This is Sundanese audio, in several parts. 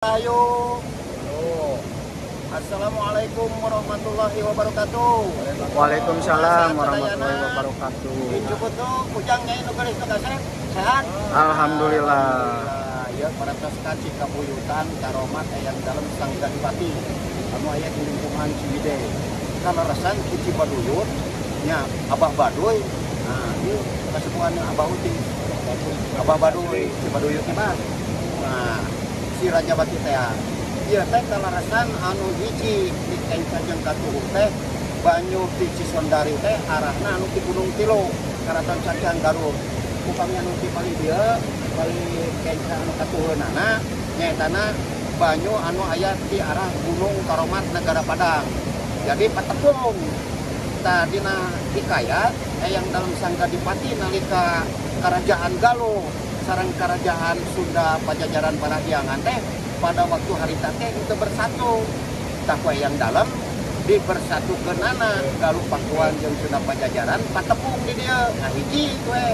Ayo. Assalamualaikum warahmatullahi wabarakatuh. Waalaikumsalam warahmatullahi wabarakatuh. Cukup tuh ujang nyai nu geulis nu kasep sehat. Alhamdulillah. Ya parantos ka Cikabuyutan Karomat Eyang Dalem Sang Adipati. Anu aya di lingkungan Ciwidey. Kaleresan di Cibaduyut nya Abah Baduy. Nah, ieu kasepuhan Abah Uti. Abah Baduy Cibaduyut teh Bah. Nah, si Raja Bati teh ieu teh kaleresan anu hiji di kenca jeung katuhu teh banyu ti Cisondari teh arahna anu ti Gunung Tilu Karaton Cangcang Garut. Upami anu ti palih dieu palih kenca anu katuheunana nyaetana banyu anu aya ti arah Gunung Karomat Negara Padang. Jadi patepung tah dina hikayat Eyang Dalem Sang Adipati nalika Kerajaan Galuh sareng Kerajaan Sunda Pajajaran Parahyangan teh pada waktu harita teh itu bersatu. Tah ku Eyang Dalem dipersatukeunana Galuh Pakuan jeung Sunda Pajajaran patepung di dieu ngahiji we.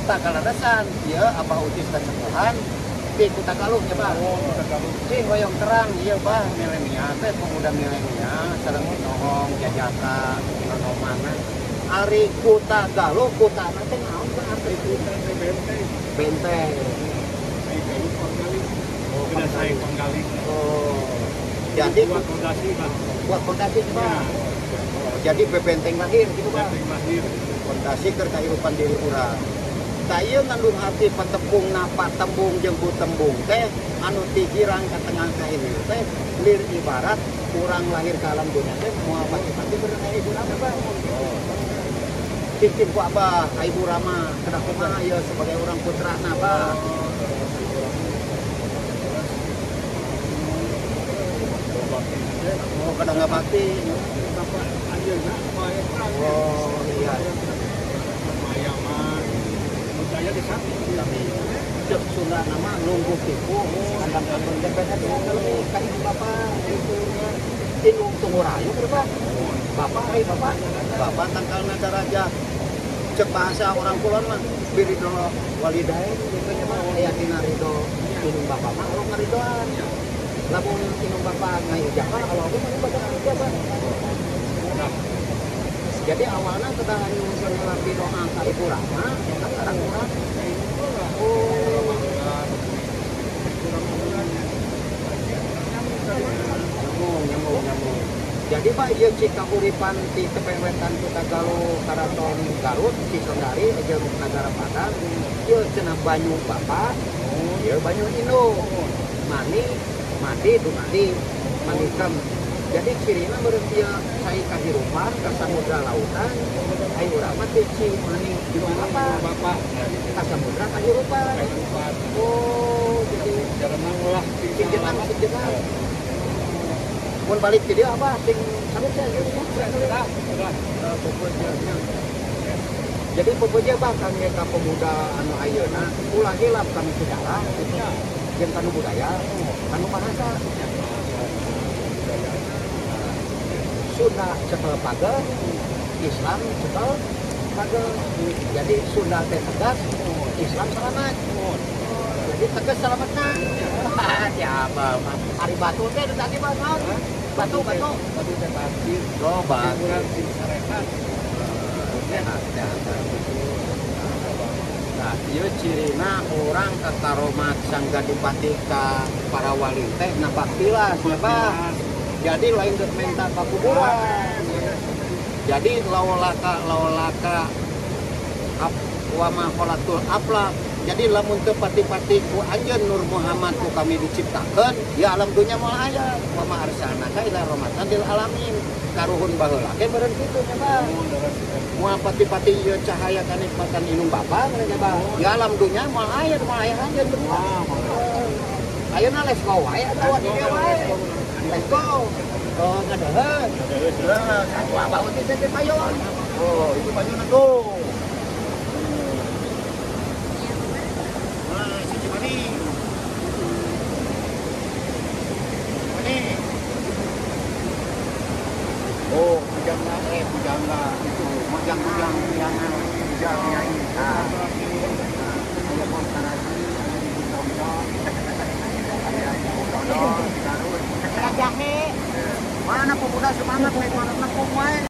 Tah kaleresan ieu Abah Utis kasepuhan di Kuta Galuh nya Bah. Cing hoyong terang ieu Bah milenial teh pemuda milenial sareng pinohong jajaka pinonomana. Ari Kuta Galuh kutana teh naon Bah arti Kuta teh benteng. Benteng. Ai Galuh Panggali. Oh, beda saya Panggali. Oh. Jadi buat fondasi Bah. Buat fondasi Bah. Oh, jadi bebenteng lahir gitu Bah. Benteng lahir. Fondasi keur kahirupan diri urang. Tah ieu ngandung arti patepungna patembung jeung butembung teh anu ti girang ka tengah ka hilir teh lir ibarat urang lahir ka alam dunya teh moal pati-pati bener ka ibu rama Bah. Cicing ku Abah ka Ibu Rama kedah kumaha ieu sebagai urang putrana Bah. Oh, kedah ngabakti. Bapak anjeunna bae. Oh, iya. Ayaman. Saya di sami. Cek Sunda nama nunggu tipu kandang-kandang jabatan lebih ka ibu bapak itu indung tunggu rayu berapa bapak ai bapak bapak tangkalna daraja cek bahasa orang kulon mah biridho walidain gitu nya mah aya dina ridho indung bapak mah Allah ngaridoan lamun indung bapak ngayujaba Allah oge mah bapak ngayujaba. Jadi awalnya kedah nyusun heula doa ka Ibu Rama eta sekarang urang. Oh, nyambung nyambung nyambung. Jadi Pak ieu Cikahuripan ti Tepeng Wetan Kuta Galuh Karaton Garut Cisondari jeung Nagara Padang ieu cenah banyu bapak ieu banyu indung mani mati dumadi manikem. Jadi cirina meureun ieu cai kahirupan ka samudra lautan ai urang mah teh ci mani indung bapak Bapak ka samudra kahirupan. Oh, jadi jarenang lah sing jenang sing jenang. Mun balik ke dia apa sing sanggup saya sudah. Jadi pokoknya bah kangge ka pemuda anu ayeuna ulah hilap kanu sejarah jeung kanu budaya kanu bahasa. Sunda cekel pagel, Islam cekel pagel. Jadi Sunda teh tegas, Islam selamat. Jadi tegas selamatna. Siapa? Ari batu teh tadi mah naon? Batu batu. Batu teh batir. Oh, batu. Urang sing sarehat. Sehat, sehat. Nah, ieu cirina urang ka Karomat Sang Adipati ka para wali teh napak tilas ya, Bah. Jadi lain geus menta ka kuburan. Jadi laulaka laulaka ap wa ma khalaqtul aflak. Jadi lamun teu pati-pati ku anjeun Nur Muhammad ku kami diciptakeun, ya alam dunya moal aya. Wa ma arsalnaka illa rahmatan lil alamin. Karuhun baheula ge meureun kitu nya Bah. Moal pati-pati ieu cahaya kanikmatan indung bapa meureun nya Bah. Ya alam dunya moal aya, moal aya anjeun berdua. Ayeuna let's go wae atuh di dieu wae. Let's go. Oh, ngadeheun. Heeh, atuh Abah Uti teh payon. Oh, itu payonna tuh. Nah, si Cimani. Cimani. Oh, pujangga pujangga itu mojang-mojang yang pujang nyai. Nah, aya Bos Taraji, aya Ibu Tongtong. Aya Ibu Tondong. Jahe. Mana pemuda semangat naik mana wae.